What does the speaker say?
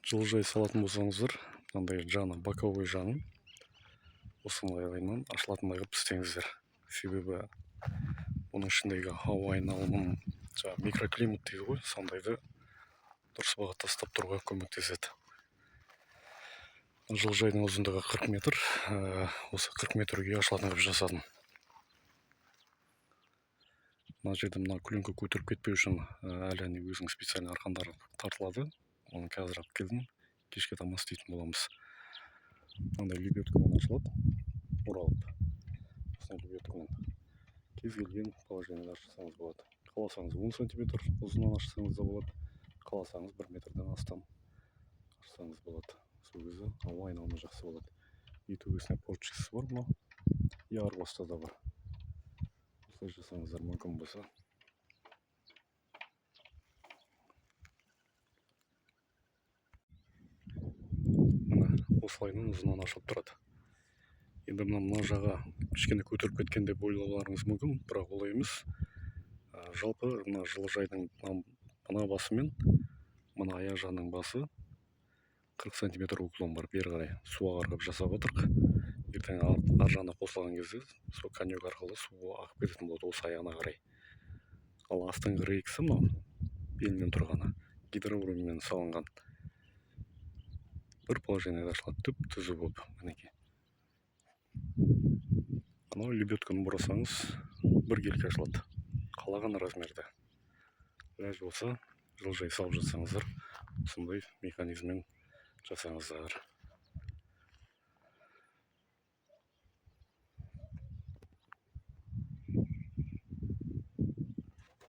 Жылыжай салатын болсаңыздар, мынандай жаны, боковой жағын осындайынан ашылатындай қылып істеңіздер. Себебі оның ішіндегі ауа айналымын, жаңағы микроклимат дейді ғой, сондайды дұрыс бағытта ұстап тұруға көмектеседі. Жылыжайдың ұзындығы 40 метр, осы 40 метрге ашылатын қылып жасадым. Мына жерде мына көлеңке көтеріп кетпеу үшін әлі әне өзінің специальный арқандары тартылады. Оны қазір алып келдім, кешке таман істейтін боламыз. Мынандай лебедкамен ашылады, оралып. Осындай лебедкамен кез келген положениеде ашсаңыз болады. Қаласаңыз, 10 сантиметр ұзыннан ашсаңыз да болады, қаласаңыз, 1 метрден астам ашсаңыз болады. Сол кезде ауа айналымы жақсы болады. И төбесіне форточкасы бар мынау, и арғы баста да бар. Осылай жасаңыздар мүмкін болса. Міне, осылайынан ұзыннан ашылып тұрады. Енді мына жағы кішкене көтеріп кеткен деп ойлауларыңыз мүмкін, бірақ олай емес. Жалпы мына жылыжайдың мына басы мен мына аяқ жағының басы 40 сантиметр уклон бар, бері қарай су ағар қылып жасап отырық. Ертең ар жағына қосылған кезде сол конек арқылы су ағып кететін болады осы аяғына қарай. Ал астыңғы рейкісі, мынау белінен тұрғаны, гидроуровеньмен салынған, бір положениеде ашылады, түп түзу болып. Мінекей, анау лебедканы бұрасаңыз, біркелкі ашылады қалаған размерде. Ләж болса, жылыжай салып жатсаңыздар, осындай механизммен жасаңыздар.